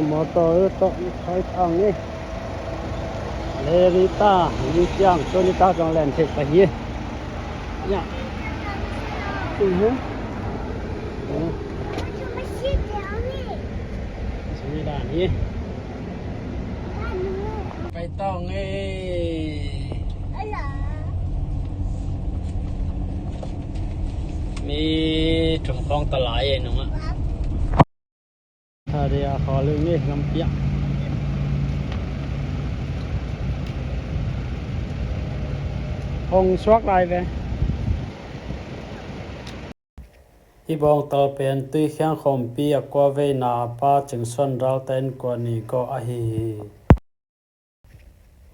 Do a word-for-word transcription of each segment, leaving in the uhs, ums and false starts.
Motor tawh khai thang hi. Lerita, ni ciang, tuni ta zong len thei ka hi. Ya. Mhm. Sui dan hi. Pai tawng hi. Mi thum khawng ta lai e nungah. Thadia khawl uh ni lampiak. Hong suak lai ve. Hih bawngtal pen Tuikhiang khawmpi a kua veina pa Cingsuan Ralte in kua ni gawh ahi hi.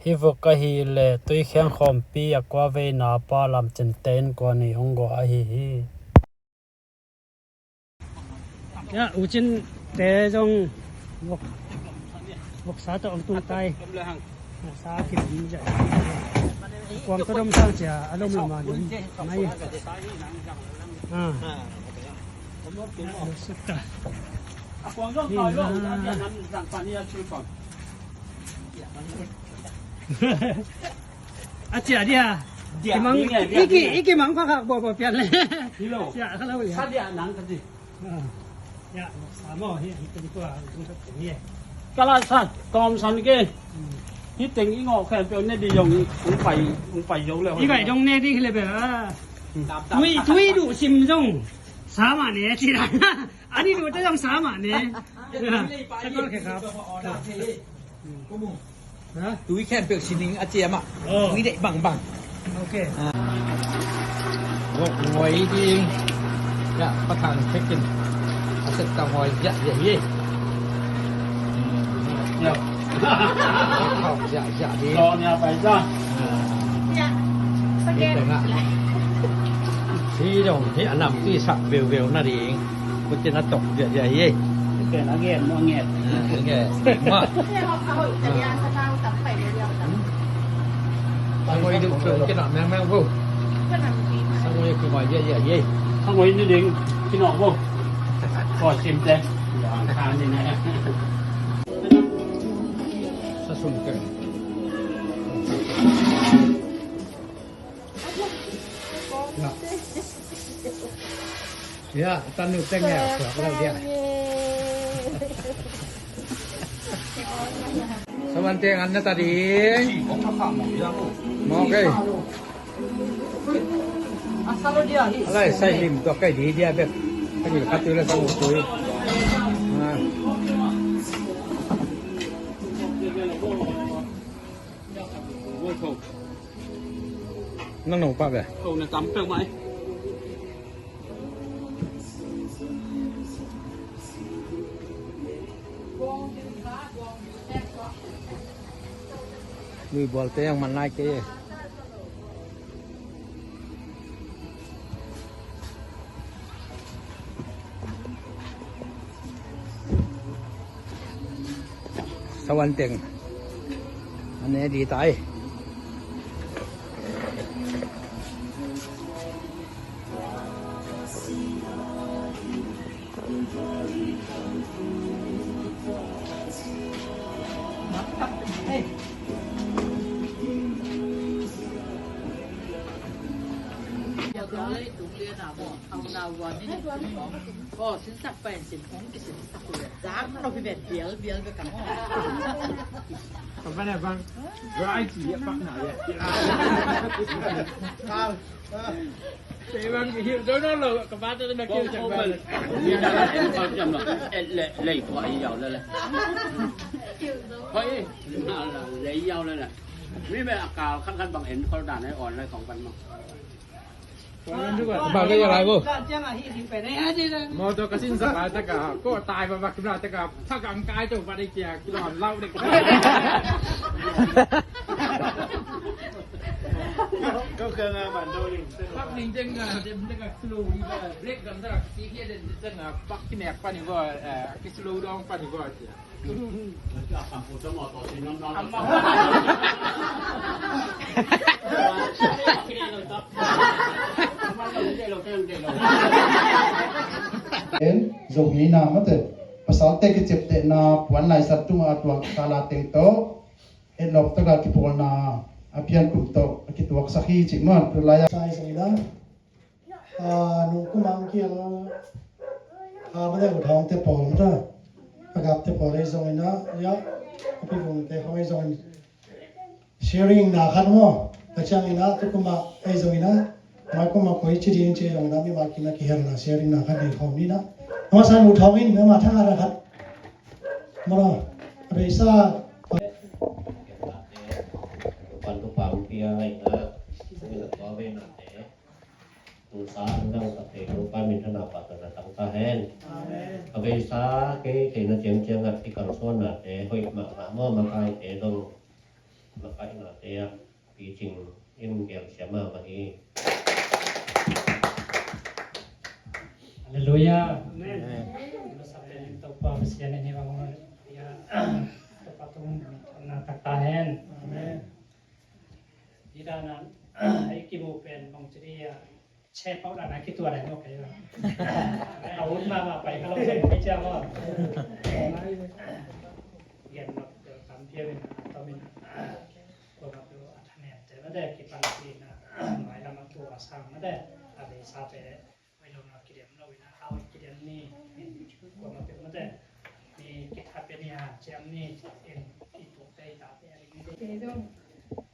Hih vuk ahih leh Tuikhiang khawmpi a kua veina pa Lam Cinte in kua ni hong gawh ahi hi. Ya, U Cin te zong vok, voksa tawh hong tung tai. Voksa a kidom zia. Kuang tawh dom sang cia, a lom lom a dom. Nai. Ah. Sutta. Ni na. A cia dia. Dia, kimang, dia, dia, iki, dia. Iki mang kha kha bo bo pian le. Hilo. Cia kha lo ya. Sa dia nang ka di. Ah. Ya, sa mo hi, hi ka di ko a, hi ka di. Kala sa, tom san ke. Hmm. Hi teng i ngawh khempeuh ne di zong i, ung pai, ung pai zo le. I gai dong ne di hi le be a. Hmm. Tui, tui du sim zong. Sa mah ne ci dan. Ani du te zong sa mah ne. Ya, sa ko le khe khap. Ha? Tui khempeuh sining a ciam ah. Oh. Tui deih bangbang. Ok. Ah. Gok ngoi ding. Ya, patang thekin. A set ka ngoi ziah ziah hi. Ya. Gok ziah ziah ding. Zong ya pai zong. Ah. Ya. Hi teng ah. Hi dong, hi a nam tui sak veu veu na ding. Kutin a tok ziahziah hi. Ken a gen maw, a nget? A nget maw? Sangoi duh tung kinawh mengmeng vo. Sangoi kinawh ziahziah hi. Sangoi ni ding kinawh vo. Kawsim te. Sa sum keng. Ya, tanu teng ya, suak lo dia. Sawan teng an na ta ding. Mawk ei. Alai sai lim tua kai di dia bek. Kan yu khat tu la sang tu. Ha. Nang nong pa be. Ko na tam pek mai. Lui bual te yang man lai ke. Sawan teng. An ne di tai. Aw, sinsak pen sin hong kisinsak uh le. Zak lo hi ven bial bial ve kan. Ka van a van. Variety a pak na le. Kei bang kihilh zo nawn lo, ka pa tawh na kihilh ciang bang. Lei tua i yau le le. Hoi, lei yau le le. Mi me a kal khat khat bang en khol dan ai on lai kong pan mah. Bang ka yau lai bo. Mawtaw ka sinsak lai taka, ko tai bang bang kim lai taka, thak ang kai to bang dek kia, kilawm lau dek. Ko keng a ban do ling. Pak ling teng a, dem teng a slow, break gam teng a, si kia den teng a, pak kinek pan i go, eh, ki slow down pan i go cia. En, zo mi na mate. Pasalte kiciaptehna puan laisat tungah a tuang kala teng tawh etlawm taka kipawlna a pian kum tawh a kituaksak hi cih maw? Tulai-a sai zong ina, a, nung kumang kiang a, a, mate u thawngte pawl mata, a gapte pawl ei zong ina, ya, a pivungte khawng ei zong in sharing na khat maw? Ka ciang ina, tu kuma ei zong ina, mai kuma koi ci ding ci zong ina, mi ma kina kihelna sharing na khat nei khawm ina. Ama san u thawng in, ama thang a na khat. Mara, a beisa. Pan tu pang pia ina, ina tua ve na te. Tusa an dang tak te tu pan min thana pa ta na tang ta hen. Amen. A beisa ke, ke na ciang ciang a ti kang suan na te, hoih mahmah maw, makaite dong. Makaihna te ah picing in gelsia mahmah hi. Halleluiah. Amen. Masa pen Topa Pasian in hi bang un, ya, Topa tung na tak ta hen. Amen. Hi dan a, i kimu pen bang ci dia, Che pau dan a kituat ai maw kei la. A ut mahmah pai ka lo se kei cia maw. Gen nok tel tam pian in a tom in a. Kuamah peuh a thanem te mate kipan pi in a. Mai lam a tua sang mate a beisa te. Mai lo na kidem lo in a. A ut kidem ni. Kuamah peuh mate. Ni kithat pe ni a ciam ni in i tuk te i ta te a ding ni. Kei zong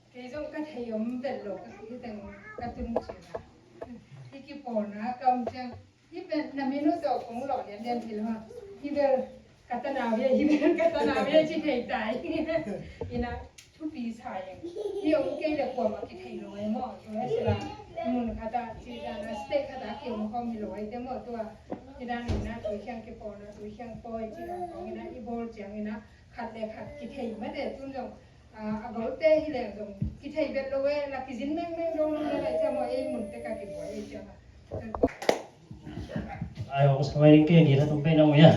Kei zong ka thei om vet lo ka hih teng ka tun cih a. Hih kipawlna ka om ciang hih pen na minute tawh kong lawh lianlian hi lo ha. Hih bel ka tanau hi, hih bel ka tanau hi ci thei tai. Ina thupi sa ing. Hih om kei le kuamah kithei lo ei maw. Tua hi sila mun khat ah ci dan a state khat ah ki om khawm hi lo ei te maw tua. Hih dan ina tui khiang kipawlna tui khiang pawi ci dan kong ina i bawl ciang ina khat le khat kithei mate tun zong A, a golte hi leng zong kithei vet lo e, la kizin mengmeng dong lo le lai ciam aw, ei mun tek a kibuai ei ciam a. Ai, ong sa mai ding ke gi la tum pe nong ya.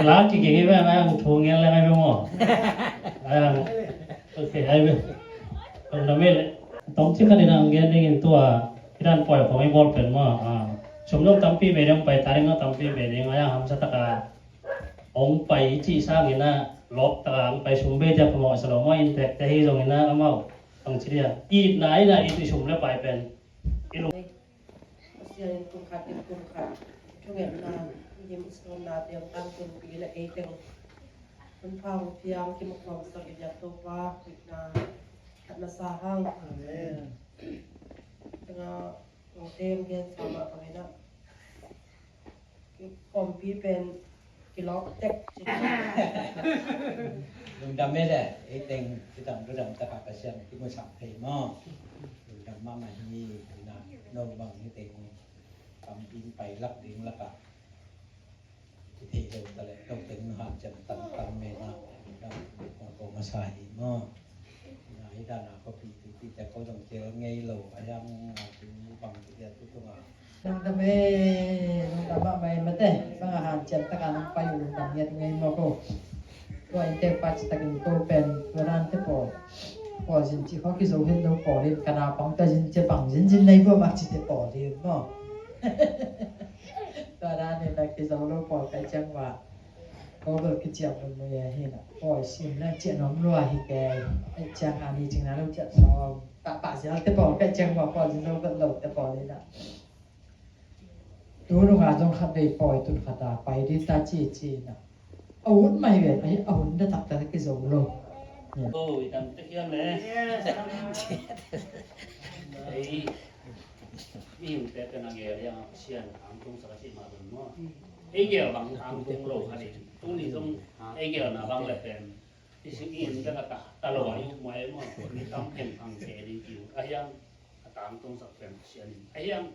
La ki gi ve ai ang thu ngel le ai ve mo. Ai ang, ok, ai ve. Ong na me le. Tong ci kha ding ang gen ding in tua. Kidan poi khong i bol pen mo. A, sum dong tampi ve ding pai ta ding tampi ve ding ai ang hamsa taka. Ong pai i cih sangin ah lawp taka ong pai sum bei tiang phamawh sa lo maw, in pek te hi zongin ah amau ong ci dia. Itna in ah i cih sum le pai pen i lung. Pasian in kum khat in kum khat thungetna, mihing i suanna te ong tangtunpih in ah ei teng hun pha hong piang kimuh nuamsak i biak Topa huhna khat na sa hang. Amen. Tengah ong tem gen sa mah bangin ah Pawmpi pen kilawk tek. Lungdam e le, ei teng cidam ludam takah Pasian kimusak thei maw? Lungdam mahmah hi. Ina no bang hi teng pawmpi pai lak ding lakah kithei lo ta le, no teng no hanciam tangtang mena lungdam ko masa hi maw? Ina hi dana ko pi pi pi te ko zong kel ngei lo a yang a tu bang pi a tu tunga. Lungdam e, lungdam mahmah e mate. Bang a hanciam taka nang pai uh lungdam ngiat ngei mawk o. Tua in tek pa ci takin ko pen tua dan te pawl, pawl zin ci khaw kizo hen lo pawl in ka naupang tua zin ci bang zin zin nei bua bang ci te pawl hi maw? Tua dan in a kizo lo pawl kai ciang ua. Ko bel kiciam mun mui a hi na. Pawl sim na cian om lua hi ke. Ciang a ni cing na lo ciat sawm. Pah pah zial te pawl kai ciang ua pawl zin zo bel lo te pawl hi na. Tu nung a zong khat vei pawi tun khat a pai di ta ci ci na. A hun mai ven, a hun da tak ta ki zo lo. Oh, i dam te hiam le. Ei, i hun te te na ngel yang a Pasian ang tung sa ka ci ma dun mo. Ei gel bang ang tung lo ka di. Tu ni zong ei gel na bang le pen. I si i hun te ka ta, ta lo a yu mo ei mo. Ni tam pen ang te di ki. A hiam a tang tung sa pen Pasian in. A hiam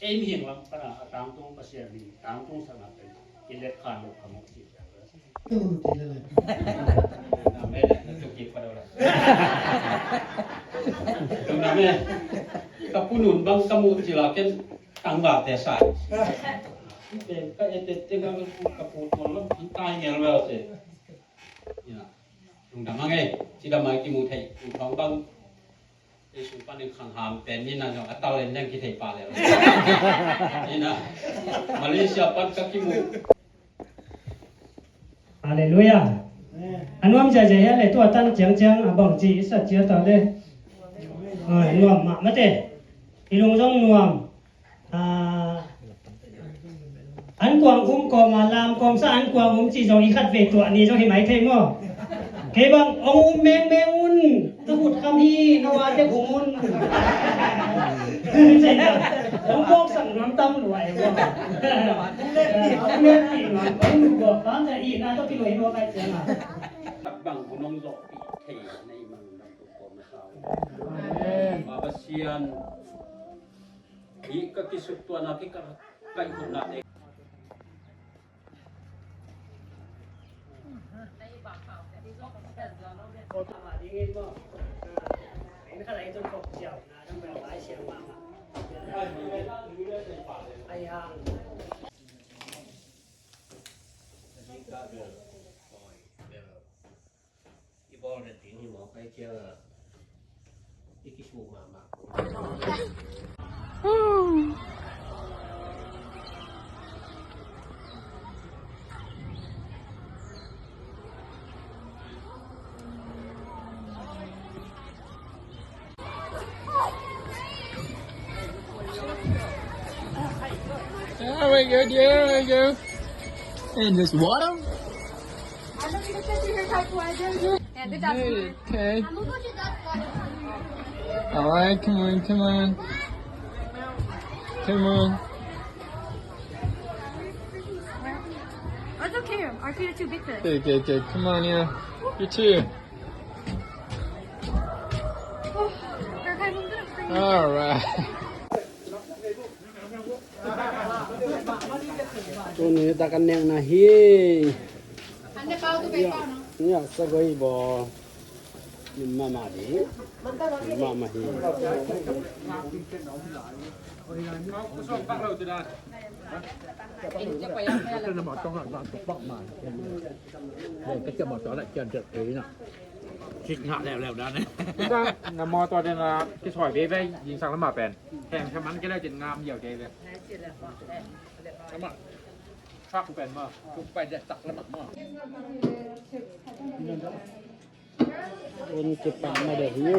Ei mihing lam pana a tangtung Pasian in tangtung sakna pen i let khan lo kha mawk ci. Ka hun te le le. Amen. Na tuk kik pa do la. Tung na me. Ka punun bang ka mu ci la ken tang ba te sai. Pen ka e te te ka ka pu ton lam an tai ngel wel se. Ina. Tung da mang ei. Ci da mai ki mu thei. Tung bang bang. Jesu panin khangham pen ni na zong a tal en dang kithei pa le. Ni na Malaysia pan ka kimu. Halleluiah. A nuam ziahziah hia le tua tan ciangciang a bang ci i sat cia ta le. A nuam mahmah te. I lung zong nuam. An kuang um kawma lam kawmsa an kuang um ci zong i khat ve tuah ni zong hi mai thei maw? Kei bang ong um mengmeng un. Ka hut kham hi, na wa te um un. Ong bawk sang nuam tam lua e maw? Ong let pi nuam, ong nuam bawk bang ka i na to pi lua hi maw kai ciang a. Bang hun ong zawh pi thei na i mang dam tu kawm na sau. Amen. Baba Sian. Hih ka kisuktuahna, kikaihkhopnate. I bawl den ding hi mawk ai ciang a, i kisuh mahmah. There we go, there we go. And this water. Yeah, good job. Okay. All right, come on, come on. Come on. It's okay. Our feet are too big for this. Okay, okay, okay. Come on, yeah. You too. All right. Tuni tak a nekna hi. Nia sagoi bawl. Nim mahmah ding. Nim mahmah hi. Ka ciam mawtaw la cian tel kei na. Kik ngah leuleu dan e. Na mawtaw den a kisoi veve, jingsak lamah pen. Heng khe man kei le cin ngam yau kei ve. Lamah. Sak pen maw. Tuk pai det sak lamah maw. Un kipak mah deuh hi.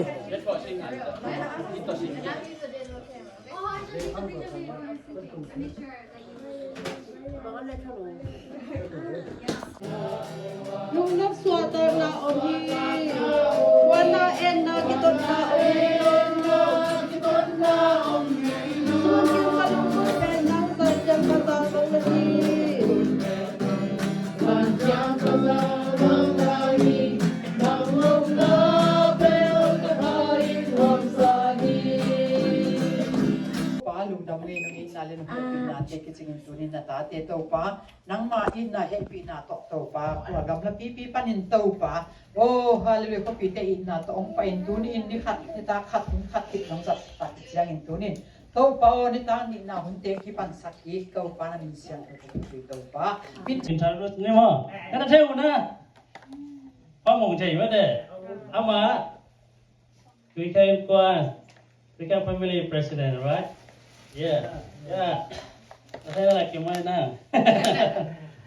Lungdam suahtakna om hi. Huanna enna kitotna om hi. Sun kin ka lungdam pen nang sa ciang ka ta lo hi. Pa lungdam ngei, nong itna le nong hehpihna te kicingin tunin na tate Topa, nangma itna hehpihna tawh Topa, kua gamla pipi panin Topa, oh, halleluiah, khuapite itna tawh hong pai in tunin nitak khat hun khat khit nong zat tak ciangin tunin Topa aw, nitak nihna hunte kipansak hi, Topa na min siangtho ka thupui Topa. Min thar lut ni maw? Ka na thei uh na. Pa mong thei mah de. Ama. Tuikheng kua. Tuikheng family president, right? Yeah. Yeah. Na thei la kim mai na.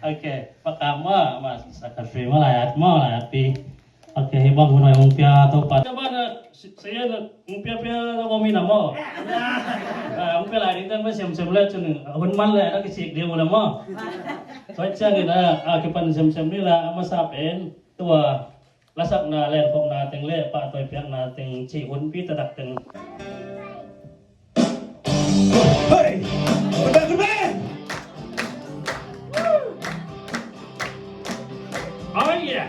Okay. Pa Kam maw, ama secretary maw, lai at maw, lai at pi. Ok, hi bang hun hong pia Topa. Ka bana saya na hong pia pia ko mi na mo. Hong pia lai ding tang ba sem sem le chun hun man le na kisik ding mo na mo. Soi chang ina a kipan sem sem ni la a masa pen tua lasak na len khop na teng le pa toi piak na teng chi hun pi ta dak teng. Hey! Good man, good man! Oh yeah!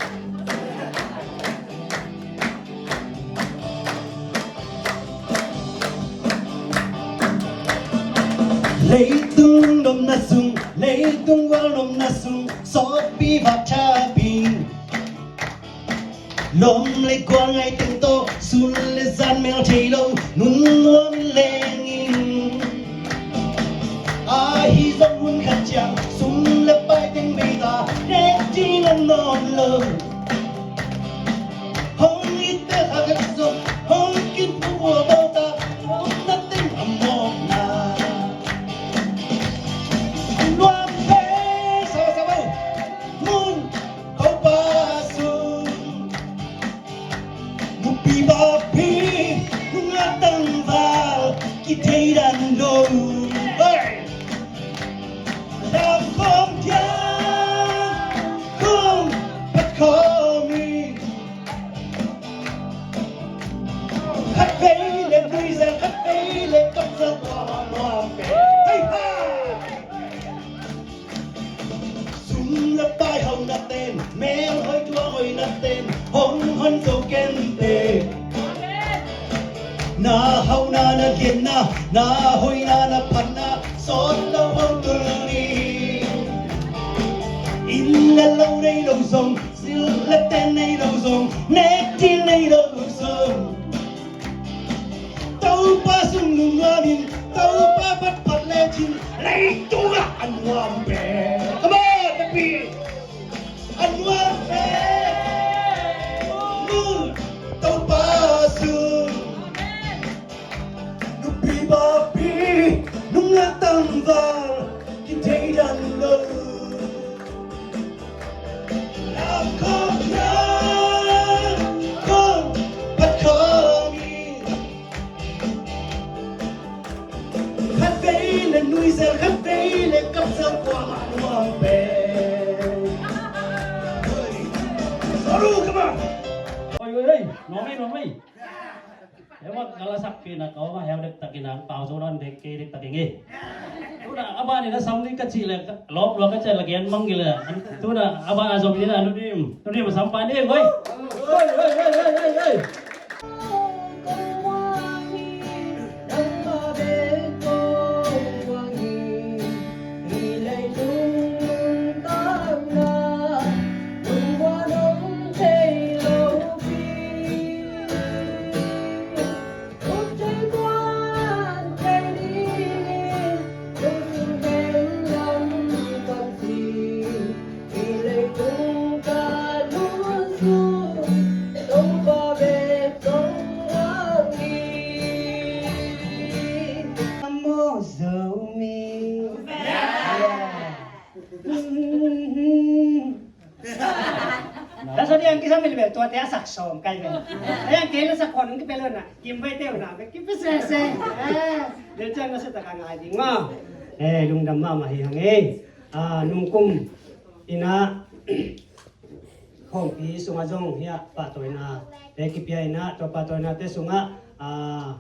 Leitung nopna sung, leitung gual nopna sung, sawtpi vakcha ping. Lom le gual ngai teng tawh, sun le zan mel thei lo, nun nuam leng in. Ahi zong hun khat ciang, sum le pai teng bei ta, nek ding a nawn lo. Hong it te kha vet zong, hong kin pu ua to ta, hong na teng a mawkna. Nuam pe, sa sa bo. Mun, ko Vei le nui zel khat vei le kam zel tua mah nuam pen. Hei ha! Sum le pai hauhna ten, melhoih tuah hoihna ten, hong hon zo kei ning. Na hauhna, na lianna, na hoihna, na phatna, sawt lo hong tul ni. Inn le lo nei lo zong, zil le ten nei lo zong, nek ding nei lo zong, Topa sung nung nuam in, Topa phatphat lecin, leitungah a nuam pen. Come on, Tapi. A nuam pen. Nung Topa sung. Nupi papi, nung le tangval, kithei dan lo. Oi, oi, oi, nuam ei, nuam ei. Heuh, ka la sakpih na ka om a, heuh, dektak in a, pau zo dan dek kei dektak ing ei. Tu-in a ban in a sam ni ka cih leh, lawp lua ka cih leh gen mang hi leh. Tu-in a ban a zom in a, Nu Dim, Nu Dim a sam pan ing ei. Oi, oi, oi, oi, oi, oi. Laso diang kisam mil bel tuate a sak sawm kai bel. Ayang kei la sak hon kipia lo na. Kim bai teu na. Kipia sese. Eh, dia ciang na setak a ngai ding maw. Eh, lungdam mahmah hi hang ei. Ah, nungkum in a, Khawmpi sungah zong hiah pahtawina te kipia in a, tua pahtawina te sungah, ah,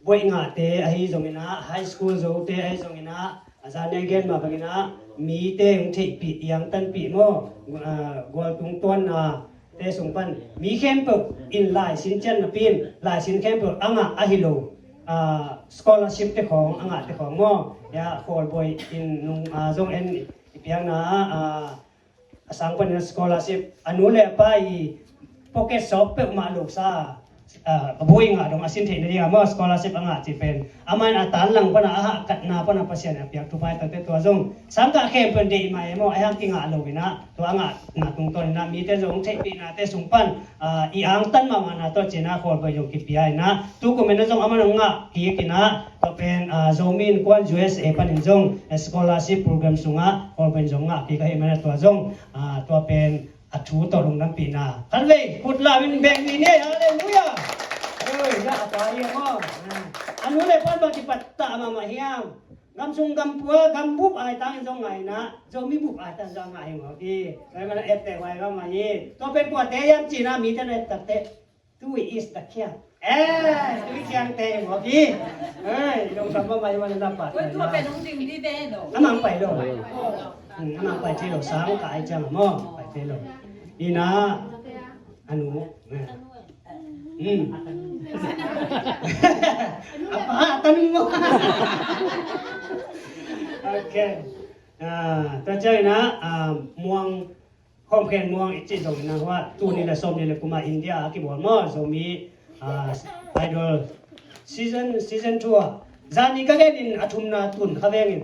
buaih ngahte ahi zongin a, high school zote ahi zongin a, a zan a gen mah bangin a, mite hong theihpih, i angtanpih maw, ah, gualtung tuanna te sung pan mi khempeuh in laisin cian napi in, laisin khempeuh a ngah ahi lo, ah, scholarship te khawng a ngahte khawng maw, ya, Khualbuai in nung, ah, zong en i piakna, ah, a sang panin scholarship, a nu le a pa i pocket sawk peuhmah lo sa, ah, a buai ngah dong a sin theihna ding a maw scholarship a ngah cih pen. Amah in a tan lang pana a hahkatna pana Pasian a piak thupha hi takte tua zong sangkah khempeuh in deih mah e maw, a hiang kingah lo in a, tua a ngahna tungtawn in a mite zong theihpihnate sung pan, ah, i angtan mahmahna tawh ci in a Khualbuai zong kipia in a, tu kum in a zong amah in a ngah kik in a, tua pen, ah, Zomi Innkuan U S A panin zong, eh, scholarship program sungah Khualbuai zong ngah kik ahih man a tua zong, ah, tua pen a thu tawh lungdampihna. Khatvei khut lam in beng ni ni, halleluiah. Oi, ya a pa hi maw. Ah, a nu le pa bang kipat ta mahmah hiam. Gam sung gam pua, gam bup ai tang in zong ngai in a, Zomi bup ai tang zong ngai hi maw ki. Tua hi man a ette huai mahmah hi. Tua pen kuate hiam ci in a mite na et takte. Tui is the kiang. Eh, tui kiang te maw ki. Eh, lungdam mahmah hi man a na pa. Oi, tua pen hong ding di ve lo. A mang pai lo. Hmm, a mang pai thei lo, sang ka ai ciang maw, pai thei lo. Ina, a nu. Hmm. A pa, a tanu maw. Okay. Ah, tua ciang ina, ah, Muang Khawm Khen Muang i cih zong ina hua, tul nih le sawmnih le kum a India a kibawl maw, Zomi, ah, Idol season, season two a. Zan nih ka gen in a thumna tun kha veng in.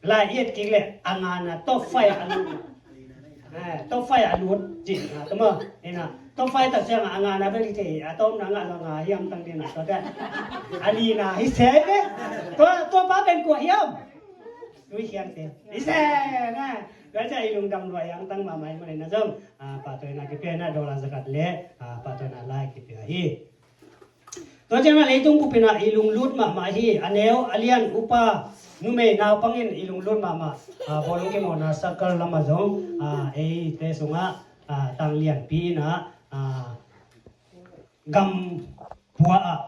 Lai i et kik leh a ngana top five a lut. Eh, top five a lut cih na, tua maw. Ina, top five tak ciang a ngana bel hi thei, a tawpna ngah lo nga hiam tang ding na, tua te. A lina hi se ve. Tua, tua pa pen kua hiam. Tui khiang te. Hi se na. Tua ciang i lungdam lua hiam tang mahmah hi man ina zong. Ah, pahtawina kipia ina dollar zakhat le, ah, pahtawina lai kipia hi. Tua ciangin a leitung bup in a i lunglut mahmah hi. A neu a lian upa numei naupang in i lunglut mahmah. Ah, bawlung kimawhna circle lamah zong, ah, eite sungah, ah, tang lianpi in a, ah, gam pua ah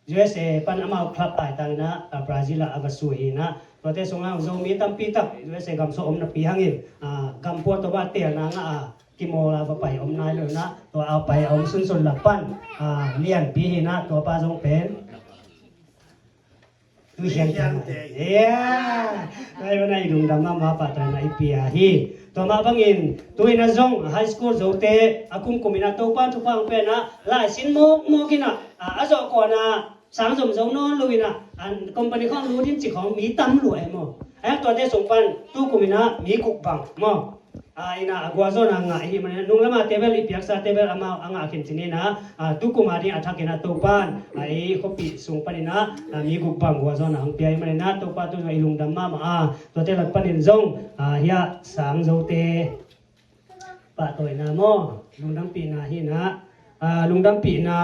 U S A pan amau club paitang in ah, ah, Brazil ah a va sui hi in ah, tuate sungah Zomi tampi tak U S A gam sung om napi hangin, ah, gam pua tawh va teelna ngah a, kimawl a va pai om nai lo in ah, tua a pai a om sunsun lak pan, ah, lianpi hi in ah, tua pa zong pen Tui Khiang Tei. Yeah. Tua hi a, i lungdam mahmah, pahtawina i pia hi. Tua mah bangin tu in ah zong high school zote a kumkum in ah Topa thupha hong pia in ah, laisin mawkmawk in ah, a, a zawh kuan ah sang zom zo nawn lo in ah, an company khawng lut in cih khawng mi tam lua e maw. A, tuate sung pan tu kum in ah mi guk bang maw. A, in ah a gualzawhna ngah i hih manin ah, nung lam a table i piaksa table amau a ngah khin cin in ah, a, tu kum a ding a thak in ah Topa'n, a, i khuapih sung pan in ah, a, mi guk bang gualzawhna hong pia i hih manin ah Topa tu zong i lungdam mahmah a, tuate lak panin zong, a, hiah sang zote pahtawina maw, lungdampihna hi in ah, a, lungdampihna,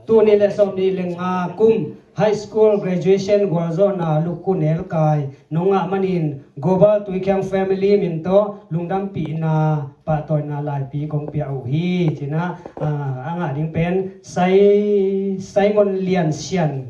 tul nih le sawmnih le nga kum high school graduation gualzawhna lukhu nelkai nong ngah manin Global Tuikhiang family min tawh lungdampihna pahtawina laipi kong pia uh hi, ci in ah, a, a ngah ding pen Sai, Simon Lian Sian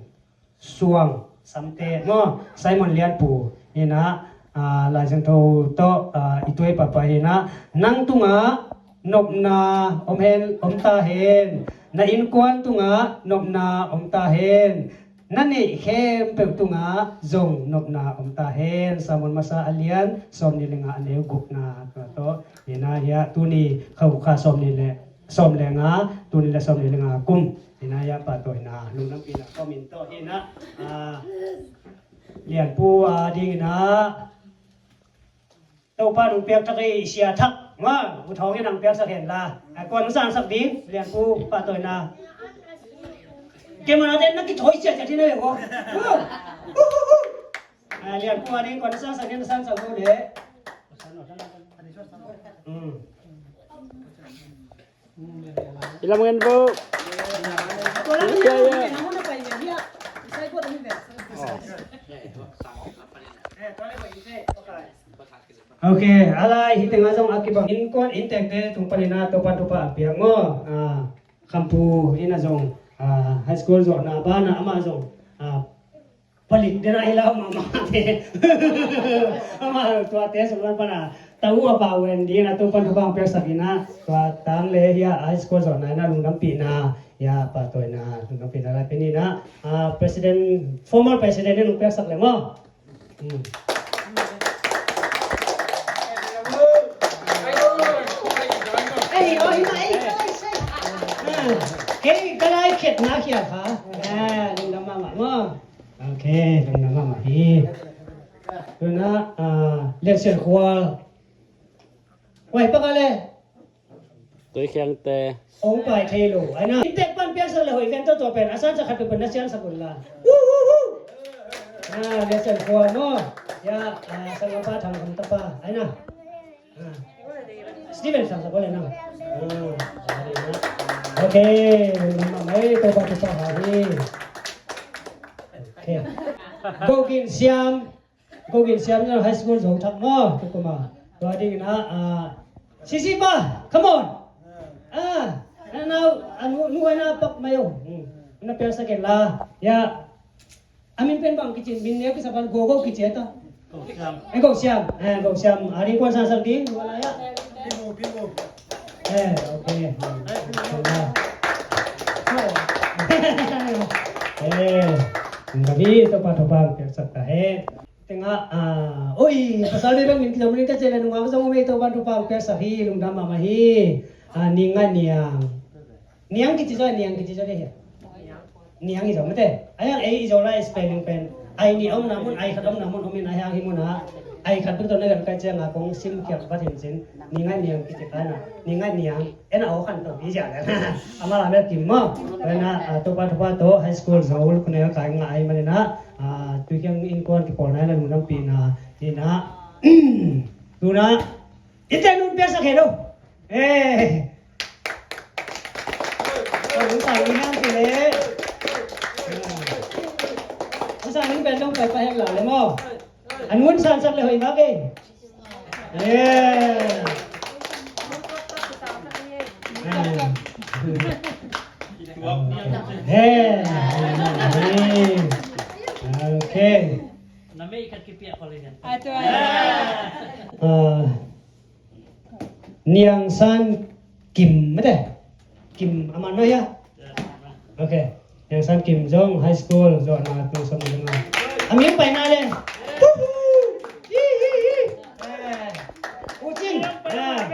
Suang Samte maw, Simon Lianpu in ah, a, Lai Siangtho tawh, a, i tuai papa hi in ah, nang tungah nopna om hen, om ta hen, na innkuan tungah nopna om ta hen, na neih khempeuh tungah zong nopna om ta hen. Samuel masa a lian sawmnih le nga, a neu gukna, tua tawh hi in ah, hiah tuni khaukha sawmnih le sawm le nga, tul nih le sawmnih le nga kum hi in ah, hiah pahtawina lungdampihna kawmin tawh hi in ah, a, Lianpu a ding in ah Topa nong piak thak i sia thak ma, U Thawng in nang piaksak hen la. A, kuan nong sangsak ding, Lianpu pahtawina. Kei mah nate na kithawi ciatciat hi na ve ko. A, Lianpu a ding kuan nong sangsak ding, na sangsak lo le. Hmm. Ilam ngen bu. Ya, ya. Ok, a lai hi tengah zong a kibang innkuan inntekte tung panin ah Topa thupha a piak maw. A, Khampu in ah zong, a, high school zawhna banah amah zong, a, palik dena i lau mahmah te. Amah tuate sung lam pana tau a pau en ding a, tu pan thupha piaksak in ah, tua tang le hiah high school zawhna in ah lungdampihna, hiah pahtawina lungdampihna laipi in ah, a, president, former president in hong piaksak le maw. Hmm. Ei, oi, ei, ei, ei. Kei ka lai khetna khia kha. A, lungdam mahmah maw. Ok, lungdam mahmah hi. Tuna, ah, Lian Sian Khual. Wai, paka le. Tui Khiang Tei. Ong pai thei lo. Ai na. Inntek pan piaksak le hoih ven tawh tua pen a sansak khat pen na siansak un la. Woo, woo, woo. Ah, Lian Sian Khual maw. Ya, ah, sangapa Thang Kham tapa. Ai na. Steven sang sa ko le na. Ok. Mama mai to pa to pa hari. Ok. Go Gin Siam. Go Gin Siam na high school zo thak mo. Tu kuma. Tua ding na, ah, Sisi pa, come on. Ah, na, na, anu, nu na pak mayo. Hmm. Na piaksak la. Ya. A min pen bang kici, min neu kisa pan Go Go kici ta. Eh, Go Siam. Eh, Go Siam. A ding kuan sang sang ding. Wala ya. Eh, ok. Eh, kami to pa to pa piaksak ta he. Tengah, ah, oi, pasal be bang min kisa min kisa le nunga zong me to pa to pa piaksak hi, lungdam mama hi. Ah, ninga niang. Niang kici zo, niang kici zo deh. Niang i zo mate. Ai ang ei i zo lai spelling pen. Ai ni om na mun, ai khat om na mun, om in ai hang hi mun a. Ai khat tu to na gan kai chiang a kong sim kiak bat hin cin. Ni ngai niang kici ka na. Ni ngai niang. En a o khan to bi ja le. Ama la mel kim mo. Ai na, a, to pa to pa to high school zo ul kune kai nga ai mane na. A, tu kiang in kon ki pol nai la nu nam pi na. Ni na. Tu na. Ite nun pia sa khe lo. Eh. Oi, hong sang ding hang ci le. Hong sang ding pen dong pai pa hek la le maw. An hun san sak le hoih vak e. Eh. Eh. Hey. Na mei ka kipiak ko le. Ah, Niang San Kim mate. Kim a man mah hia? Ok. Niang San Kim zong high school zawhna tul sawm le nga. A min pai na le. Woohoo! Hi, hi, hi. Eh. U Cin. Ah.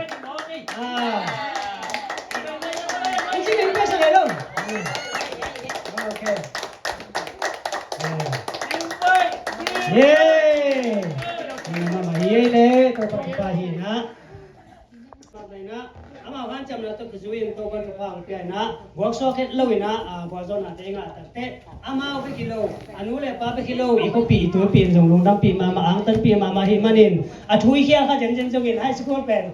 Ah. U Cin in pesa le lo. Ok. Eh. Yay! Mama, yay le, ko pa pa hi na. Amau hanciamna tawh kizui in Topa'n thupha hong pia in ah, guaksuak het lo in ah, ah, gualzawhnate i ngah takteh amau bek hi lo, a nu le pa bek hi lo, i khuapi i tuipi in zong lungdampih mahmah, angtanpih mahmah ahih manin a thu i khial kha zenzen zongin high school pen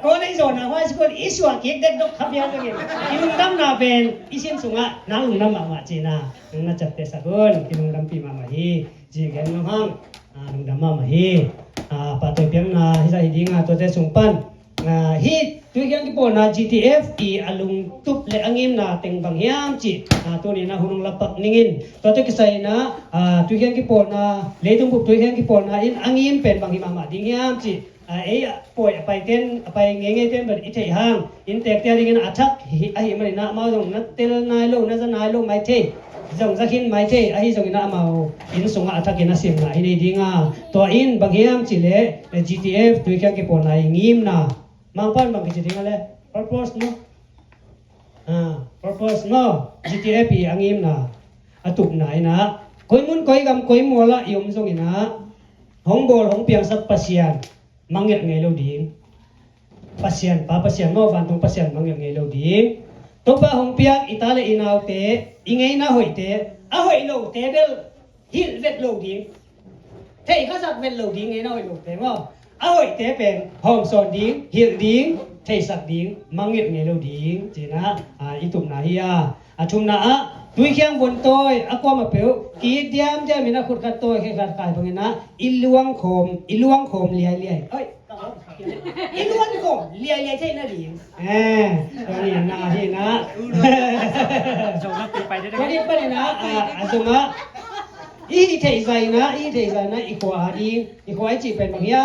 college zawhna high school i suah kik dekdok kha piang zongin i lungdamna pen i sin sungah nang lungdam mahmah cihna nang na ciaptehsak un, kilungdampih mahmah hi. Ci gen nuam hang, ah, lungdam mahmah hi. Ah, pahtawi piakna hi zah hi ding a, tuate sung pan, ah, hih Tuikhiang kipawlna G T F i a lungtup le a ngimna teng bang hiam cih, ah, tuni in ah hun hong lapak ning in. Tuate kisai in ah, ah, Tuikhiang kipawlna, leitung bup Tuikhiang kipawlna in a ngim pen bang hi mahmah ding hiam cih, ah, ei a pawi a paiten, a pai ngeingei ten bel i theih hang, inntekte a dingin a thak hi, ahih manin ah amau zong na tel nai lo, na za nai lo mai thei, zong za khin mai thei, ahi zongin ah amau inn sungah a thakin a simna i nei ding a, tua in bang hiam cih leh G T F Tuikhiang kipawlna i ngimna, Mangpau in bang kici ding a le, purpose maw? Ah, purpose maw? G T F i a ngimna, a tupna in ah koi mun koi gam koi mual ah i om zongin ah hong bawl hong piangsak Pasian mangngilh ngei lo ding. Pasian pa, Pasian maw, vantung Pasian mangngilh ngei lo ding. Topa hong piak i ta le i naute, i ngeina hoihte, a hoih lote bel hilh vet lo ding. Theih khasak vet lo ding, ngeina hoih lote maw. A hoihte pen hawmsawn ding, hilh ding, theihsak ding, mangngilh ngei lo ding. Ci in ah, ah, i tupna hi a. A thumna ah, Tuikhiang vun tawi a kuamah peuh ki-it diamdiam in a khut khat tawi, khe khat khai bangin ah i luangkhawm, i luangkhawm liailiai. Oi, i luangkhawm liailiai theih nading. Eh, tua ni na hi na. Tua ni panin ah, ah, a zong ah i hih theih zah in ah, i hih theih zah in ah i khua a ding, i khua i cih pen bang hia?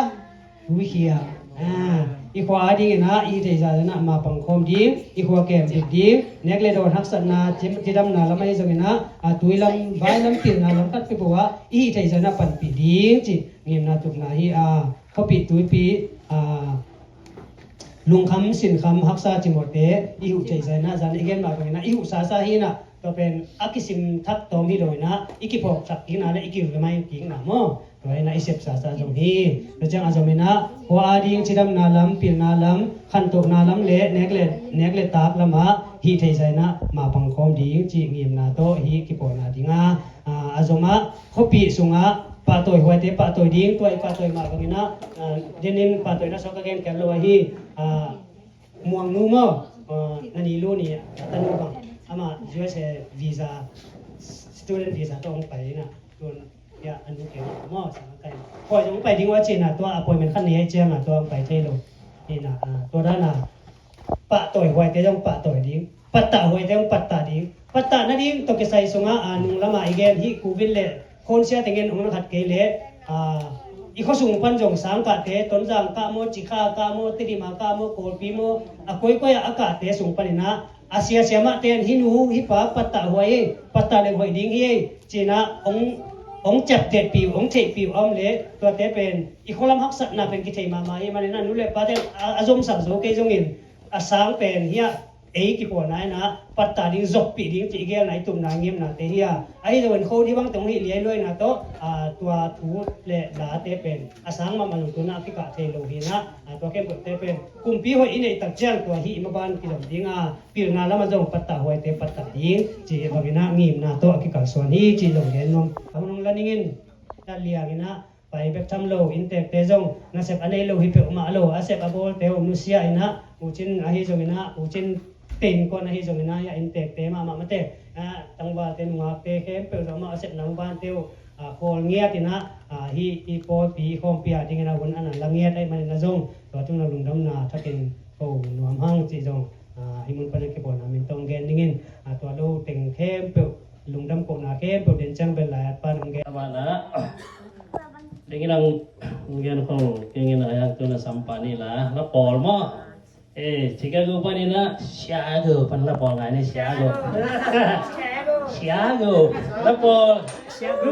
Tuikhiang. Ah, i khua a dingin ah i hih theih zah in ah mapang khawm ding, i khua kem dik ding, nek le dawn haksatna, cidamna lam ahi zongin ah, ah, tui lam, vai lam, pilna lam khat peuhpeuh ah i hih theih zah in ah panpih ding cih ngimna tupna hi a, khuapi tuipi, ah, lungkham sinkham haksa cimawhte i huh theih zah in ah, zan i gen mah bangin ah i huh sasa hi in ah, tua pen a kisim thak tawm hi lo in ah, i kiphawk thak hi in ah le i ki-remind kik in ah maw? Tua in ah i sep sasa zong hi. Tua ciang a zom in ah khua a ding cidamna lam, pilna lam, khantohna lam le nek le, nek le tak lamah hih theih zah in ah mapang khawm ding cih ngimna tawh hih kipawlna ding a, a, a zom ah khuapi sungah pahtawi huaite pahtawi ding, tua i pahtawi mah bangin ah, a, denin pahtawi na suak ka gen kei lo ahi, a, Muangnu maw, a, na ni lu ni a tanu bang, amah U S A visa, student visa tawh hong pai in ah, tun ya a nu kei maw, sang kai. Koi zong pai ding uh a ci in ah, tua appointment khat nei ahih ciangin ah tua hong pai thei lo. Hi in ah, a, tua dan a pahtawi huaite zong pahtawi ding, pattah huaite zong pattah ding. Pattah nading tawh kisai sungah, a, nung lamah i gen hih covid le khonsia tengin hong na khat kei leh, a, i khuasung pan zong sangkahte, Tonzang kah maw, Cikha kah maw, Tedim kah maw, Kawlpi maw, a koikoi ah a kahte sung panin ah a siasia mahte in hih nu hih pa pattah huai ei, pattah leng hoih ding hi ei ci in ah hong, hong ciaptehpih uh, hong theihpih uh a om leh, tuate pen i khualam haksatna pen kithei mahmah hi. Manin ah nu le pate in a, a zomsak zo kei zongin a sang pen hiah ei kipawlna in ah pattah ding, zokpih ding cih i geelna, i tupna, i ngimnate hi a. Ahi zongin kho dih bangte hong hih liailuaina tawh, a, tua thu le late pen a sang mahmah zong tu in ah a kikah thei lo hi in ah, a, tua khempeuhte pen kumpi hoih i neih tak ciang tua hih i maban kizom ding a, pilna lamah zong pattah huaite pattah ding cih bangin ah ngimna tawh a kikalsuan hi cih zong gen nuam. A hun hong la ning in, na liang in ah pai bek tham lo, inntekte zong nasep a nei lo hi peuhmah lo, a sep a bawlte uh nusia in ah, U Cin ahi zongin ah, U Cin teinkon ahi zongin ah, a inntekte mahmah mate, a, tangvalte nungakte khempeuh zong amah a sepna mabante uh, a, khawl ngiat in ah, a, hih i pawlpi i khawmpi a dingin a hun a na la ngiat ahih manin a zong tua tungah lungdamna thakin ko nuam hang cih zong, a, hih mun pan a kipawlna min tawh gen dingin, a, tua lo teng khempeuh Lungdam kohna khempeuh den ciang bel lai-at pan hong gen. Amah na, dingin ang gen khong, dingin a yang tu na sampa ni la, la pawl maw? Eh, Chicago pan ina, Chicago pan la pawl ngai ni, Chicago. Chicago. La pawl. Chicago.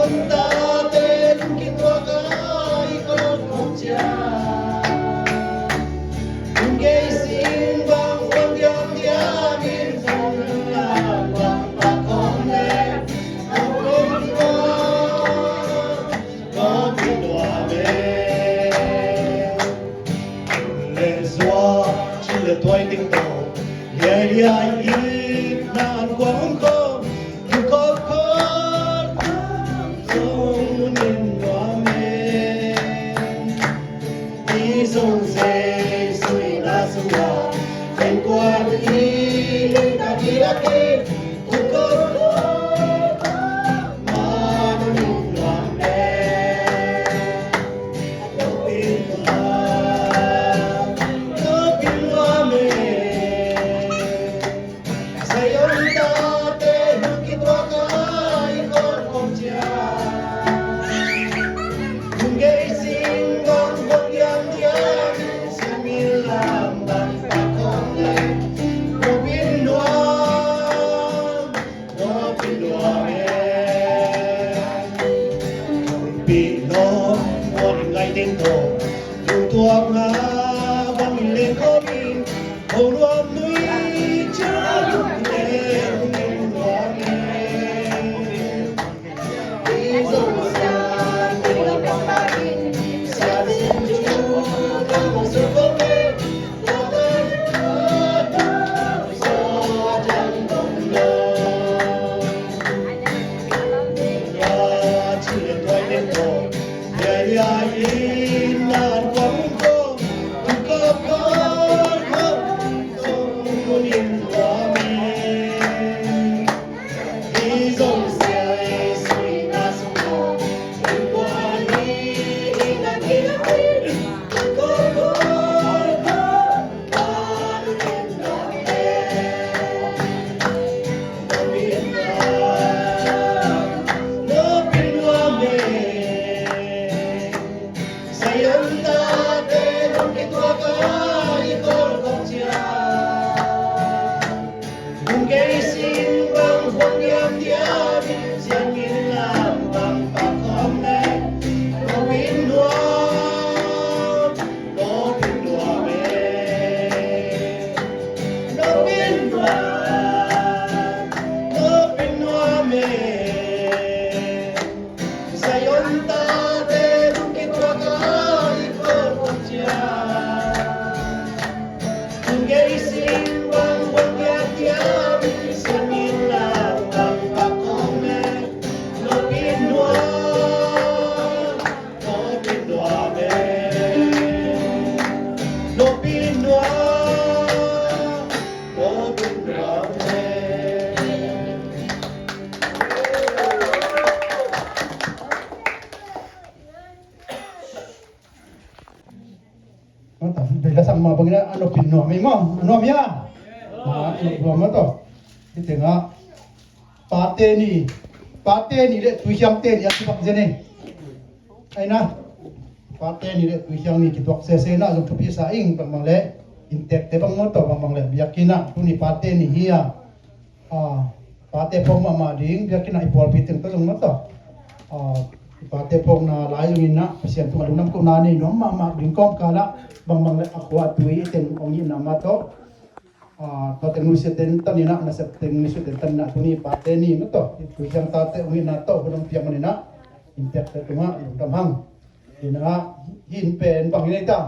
Lungdam. Mata, bela sang ma bangina, a nopin nuam ei maw, a nuam ia. A nop nuam mata. Hih tengah pate ni, pate ni le tuikhiangte ni a kibak zen ei. Aina, pate ni le tuikhiang ni kituak sese na zong thupi sa ing, bangbang le inntekte bang mata, bangbang le biakinn ah tuni pate ni hi a. A, pate phawk mahmah ding, biakinn ah i pawlpi teng tawh zong mata. A, i pate phawkna lai zongin ah Pasian tungah lungdam kohna nei nuam mahmah ding kawmkal ah bangbang le a khua a tui i teng hong itna mah tawh Ah, tua teng nusia ten taninah, nasep teng nusia ten taninah, tuni pate ni mah tawh, i tui ciang tate ung inah tawh hun hong piak maninah, inntekte tungah lungdam hang. Inah, hin pen bang inah ita,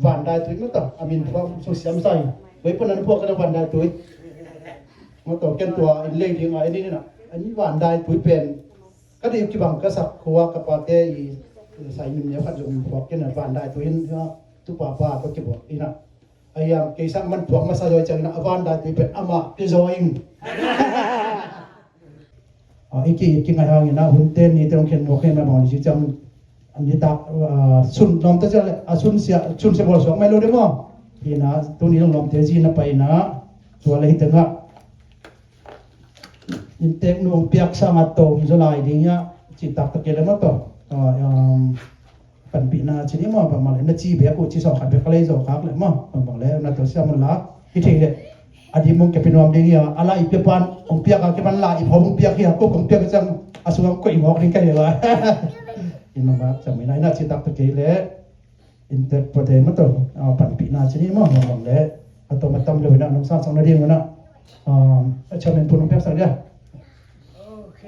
Van Dai Tui mah tawh, a min phuak sung siam sai. Wei pun an phuak ka na Van Dai Tui. Mah tawh ken tua in lei ding a, in inah, an Van Dai Tui pen ka deih kibang ka sak khua ka pate i sai min neu khat zong phuak ken a Van Dai Tui in, ah, tu papa tawh kibuak inah. Ahi hang kei sang man tuak masa zaw ciangin a Van Dai Tui pen amah pia zaw ing. Ah, i ki, i ki ngai hangin a hunte nite hong khen muak khen na bang ni ci ciang, an nitak, ah, sun lawmte ciang le, a sun sia, sun sia bawl suak mai lo de maw? Hi na, tuni long lawmte zi na pai na, tua le hi tengah. Inntek nu hong piak sangah tawm zaw lai ding hiah, citak tak kei le maw tawh. Ah, um, panpihna ci ni maw, bangmah le na ci bek uh, ci sawm khat bek ka lei zaw khak le maw, bangmah le na tawh siam un la, hi thei le. A dim hong kepia nuam ding hiah, a la i pia pan, hong piak a kipan la i phawm hong piak hiah, kuk hong piak ciang, a sung hong koih mawk ding ka hi a. I mama ciang mai na, i na citak ta kei le, inntek pate mah tawh, ah, panpihna ci ni maw, bangmah le, a tawm a tam lo hi na, nong sang sang na ding uh na, ah, a chairman pun hong piak sang dia. Ok.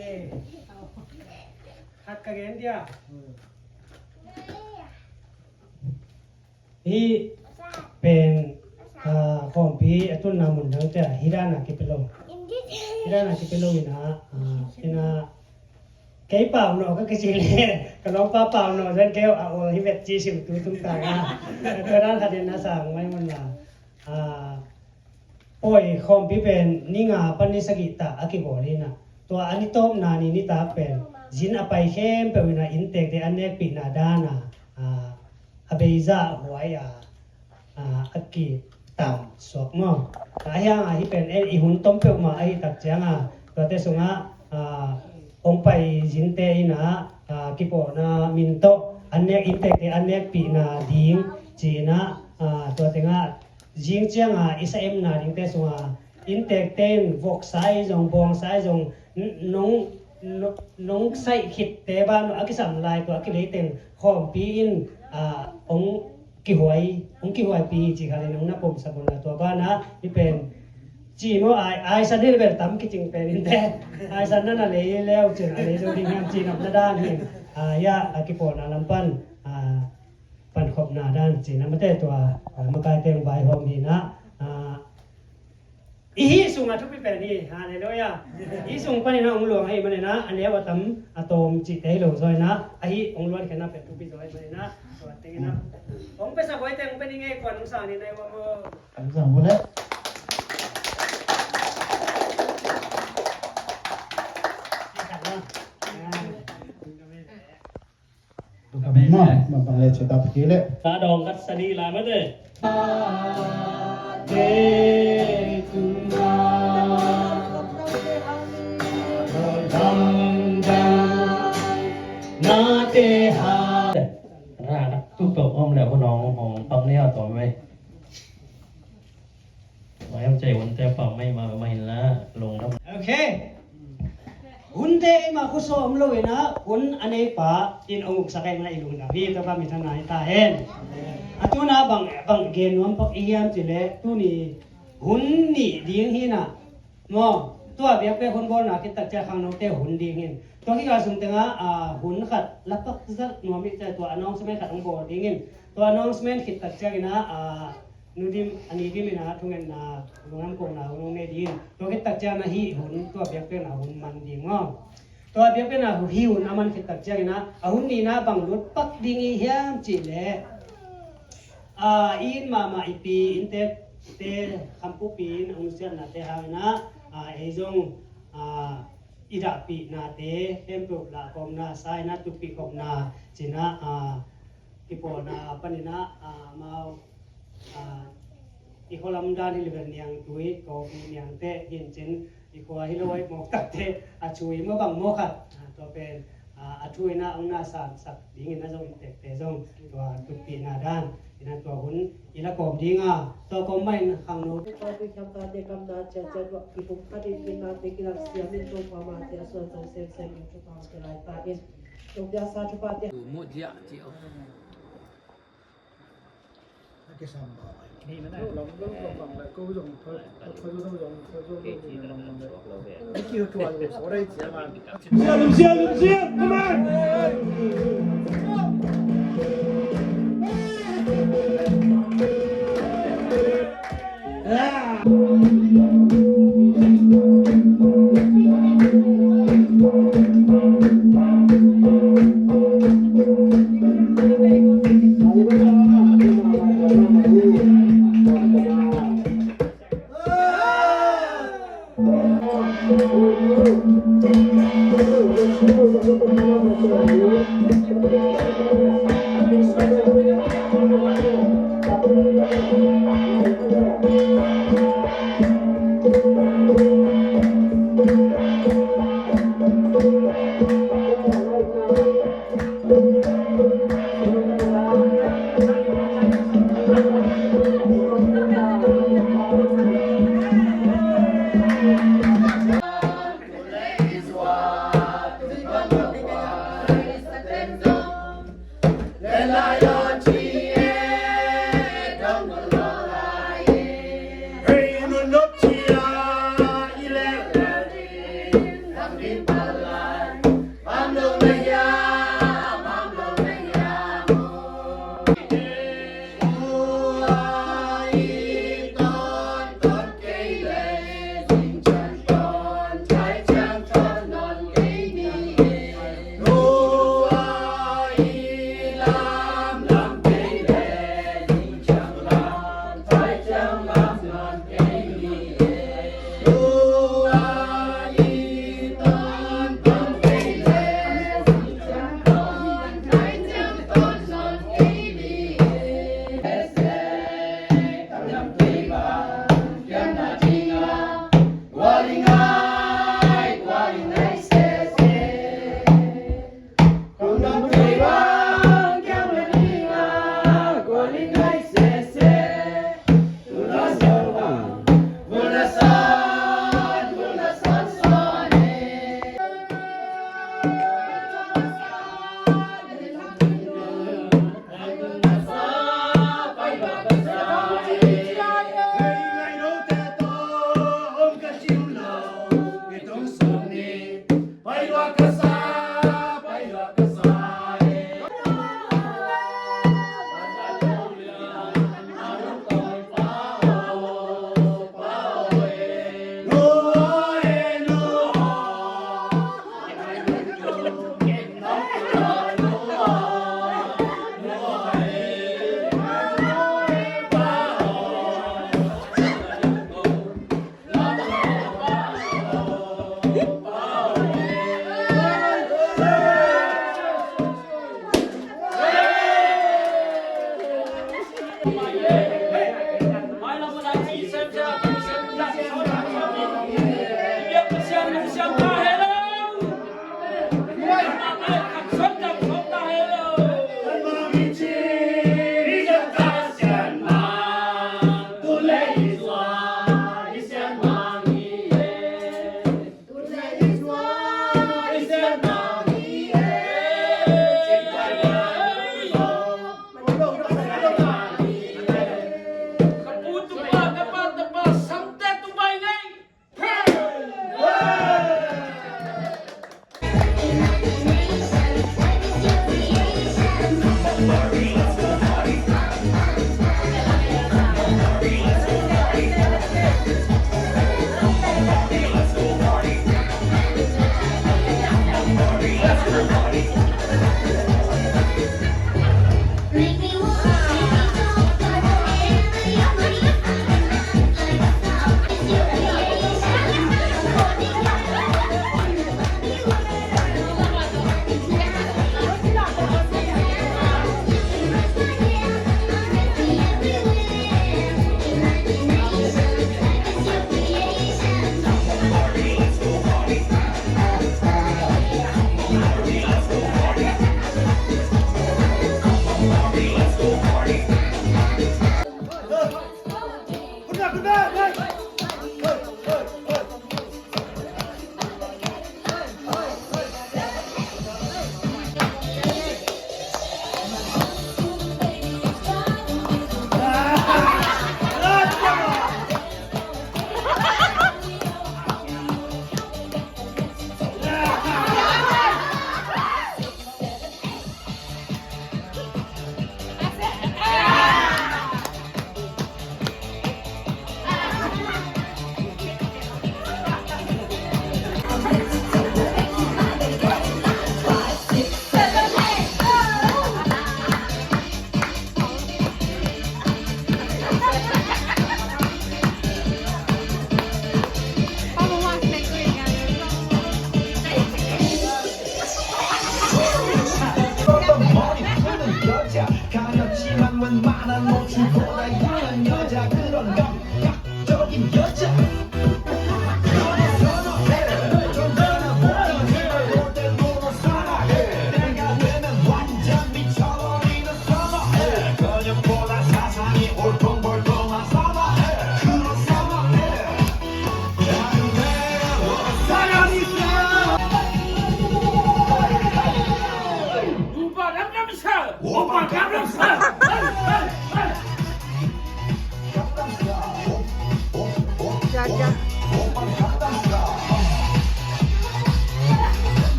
Khat ka gen dia. Hih pen, ah, khawmpi a tunna mun dangte ah hih dana kipia lo. Hih dana kipia lo inah, ah, inah kei pau nawh ka kici le, ka lawmpa pau nawh zan kei a awl hi vet ci sim tu tung ta a. Tua dan khat in a sang mai mun la. Ah, Pawi khawmpi pen ni nga pan ni sagih ta a kibawl hi na. Tua a ni tawpna ni nitak pen zin a pai khempeuh in a inntekte a nekpihna dana, ah, a beizah huai a, ah, a kitam suak maw. Tua hi hang a hih pen en i hun tom peuhmah ahi tak cianga, tuate sungah, ah, hong pai zinte in a, ah, kipawlna min tawh a nek, inntekte a nekpihna ding ci-in a, ah, tua tengah zing cianga i sa emna dingte sunga inntekte in voksa i zong, bawngsa i zong, n-, nong, no-, nong saih khitte ban a kisam lai tua a kileiteng khawmpi in, ah, hong kihuai, hong kihuaipi ci khalin hong na pomsak un a tua banah i pen ci maw ai, aisan hi le bel tam kicing pen innte. Aisan na na lei leu cin a lei zo ding hiam ci nopna dan hin, ah, hiah a kipawlna lam pan, ah, pankhopna dan cina mate tua, ah, makai teng vaihawm hi na, ah, i hih sungah thupi pen hi. Halleluiah. Hih sung panin a hong luang ahi manin a, a neu a tam a tawm cihte hi lo zaw in a, ahi hong luan khen a pen thupi zaw ahi manin a, tua teng in a hong pesa buai teng pen i ngei kuan hong sang ni nai wa maw? Kan sang bu le. Hi khat na. Tua ka bang maw, bang bang le cita piki le. Ta dong kat sani la mate. Ra kat tu tok om le bu nong hong pang ne a tom mai. Mai om cai hunte pau mai ma, ma hin la lungdam. Ok. Hunte i ma khusaw om lo in a, hun a neipa in hong uksak ahi na i lungdam hi, Topa min thang na hi ta hen. A tuna bang, bang gen nuam pak i hiam ci le, tuni hun nih ding hi na. Maw, tua biakpiak hun bawlna khit tak ciang khangnote hun ding hin. Tua khit a sung tengah, ah, hun khat lapak zat nuam hi ciang tua announcement khat hong bawl ding hin. Tua announcement khit tak ciangin a, ah, Nu Dim, a Ni Dim in a thungetna lungdam kohna hun hong nei ding. Tua khit tak ciang a hih hun, tua biakpiakna hun man ding maw. Tua biakpiakna hih hun a man khit tak ciangin a, a hun nihna bang lut pak ding i hiam cih leh, a, i inn mahmah i pi inntekte khampupi in a nusiatnate hangin a, a, ei zong, a, i dahpihnate khempeuh lahkhawmna, sa in a tupih khopna cin a, a, kipawlna panin a, a, amau, a, i khualam dan hi le bel niangtui, kawpi niangteh hi in cin, i khua hi lo a i mawk takte a thu i mawh bang mawk khat, a, tua pen, a, a thu in a hong na sansak dingin a zong inntekte zong tua tupihna dan in a tua hun i la kawm ding a, tua kawm mah in khangno. Tua tui thiamtate kamna ciatciat uah kipumkhat in, innate kilak siamin Topa mate a suan zong semsem in thupha hong pia lai ta in. Tua pia sa thuphate. Mu dia ci o. Sial, sial, sial, come on.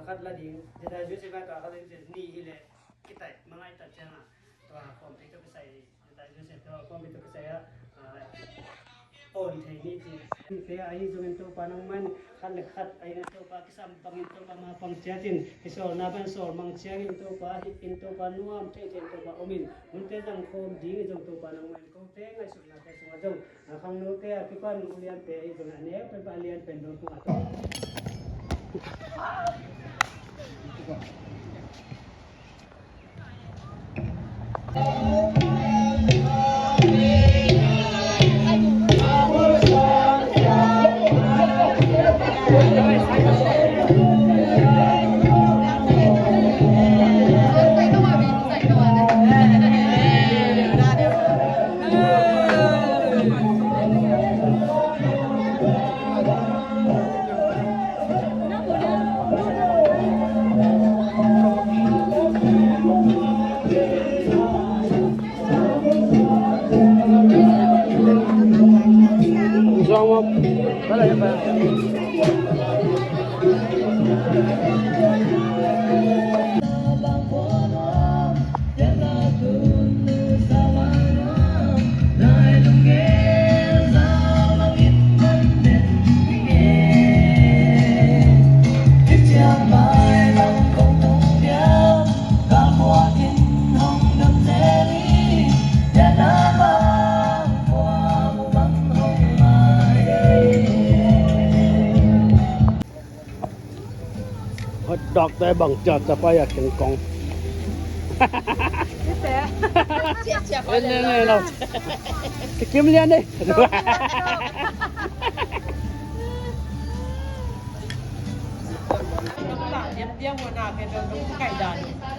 Khat la ding, Jedi Joseph a tua khat la ding, ni hi leh kitai mangai ta ciang a, tua khawmpi tawh kisai, Jedi Joseph tua khawmpi tawh kisai a, a, on thei ni ci. Te ahi zongin Topa nangmah in khat le khat ahi na Topa kisam bangin Topa ma pang ciatin, i sawlna ban sawl mang ciangin Topa hi in Topa nuam thei thei Topa om in, hunte zang khawm ding i zong Topa nangmah in kote ngaihsutna te sungah zong, a khangnote a kipan uliante i zong a neu pen pa lian pen dong tung a tawh. Hot dog te bang ciat ciat pai a keng kong. Ciat ciat pai le lo. Kikim lian ni.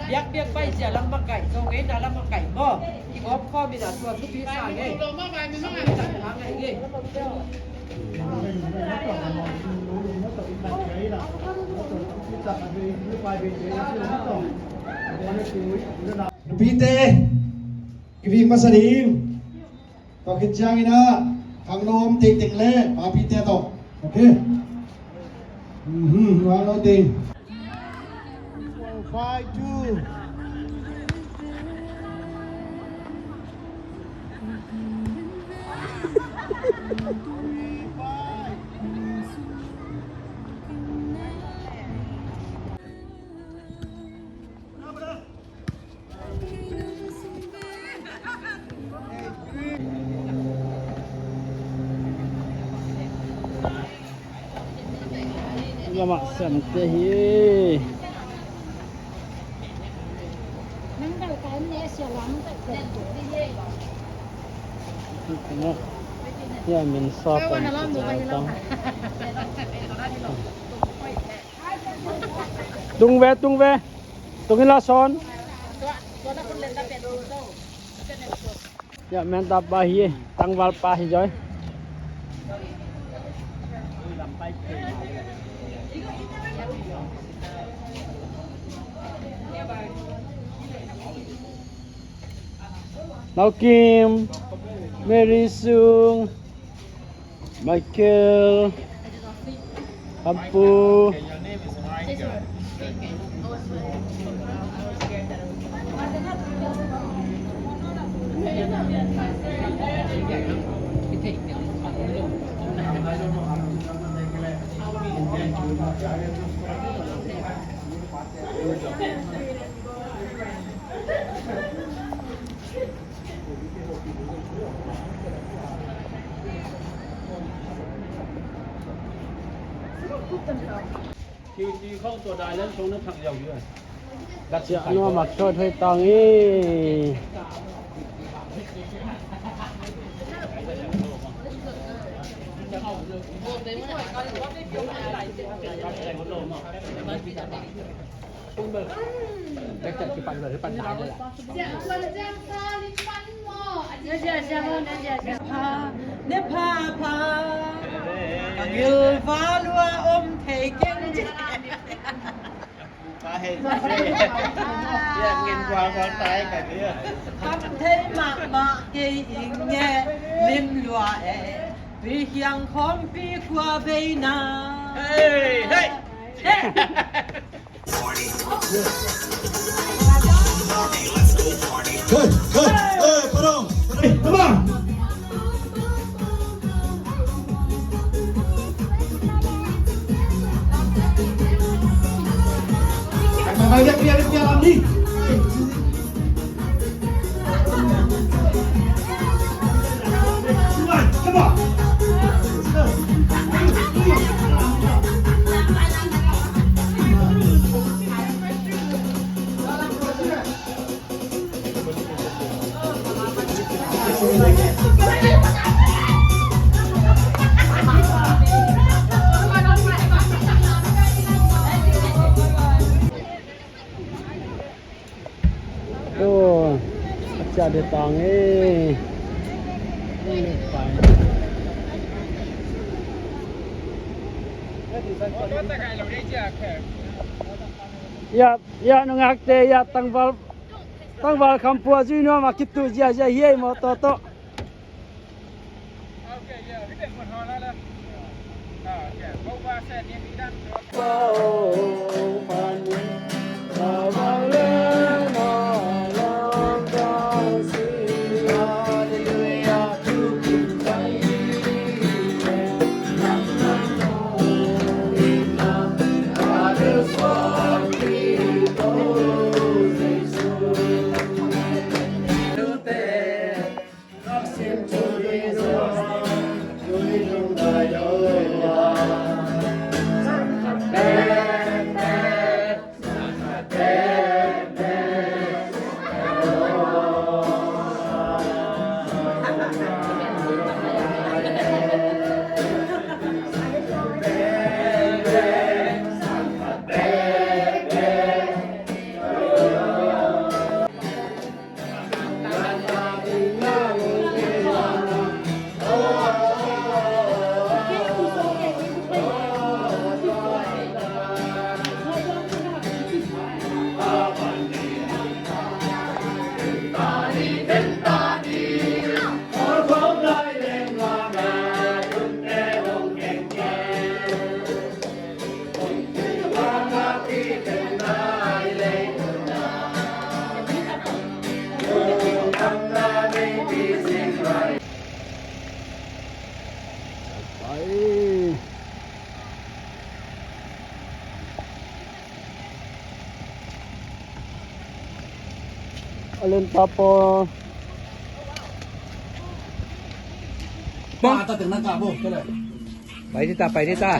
Biak biak pai cia lam bang kai, zong ei na lam bang kai maw. Kigawp khawm in a tua thupi sa ngei. Sa ngei. Nupite, i vik masa ding. Tua khit ciangin ah, khangno om teitei le papite tawh. Ok. Mhm, khangno tei. Five, two. Lamah semte hi. Ya min sa pan. Tung ve, tung ve. Tung in la sawn. Ya, men ta pa hi, tangval pa hi zoi. Nau Kim, Mary Sung. Michael, Apu. Sia nuam a thot hoi tang i. Ne pha, ne pha, pha. Ka gilva lua om thei keng. Ka hei. Sia ngin kua kua tai ka dia. Kam thei mahmah kei ing nge lim lua e. Pi hiang khawmpi kua veina. Hei, hei. Hei. Hey, hey, hey, pardon. Hey, come on. Tua, a ciah de tang e. Ya, ya, nungakte, ya, tangval, tangval kham pua zui nuam a kitu ziazia hi ei maw, tawh tawh. Ai. A len ta paw. Bang. Pai dita, pai dita.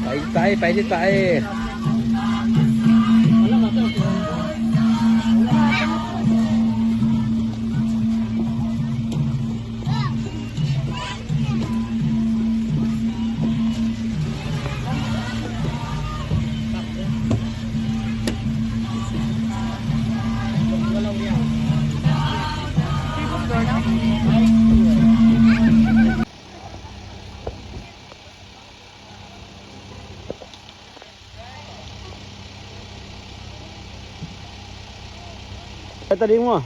Pai, pai, pai, pai. Ai ta ding maw.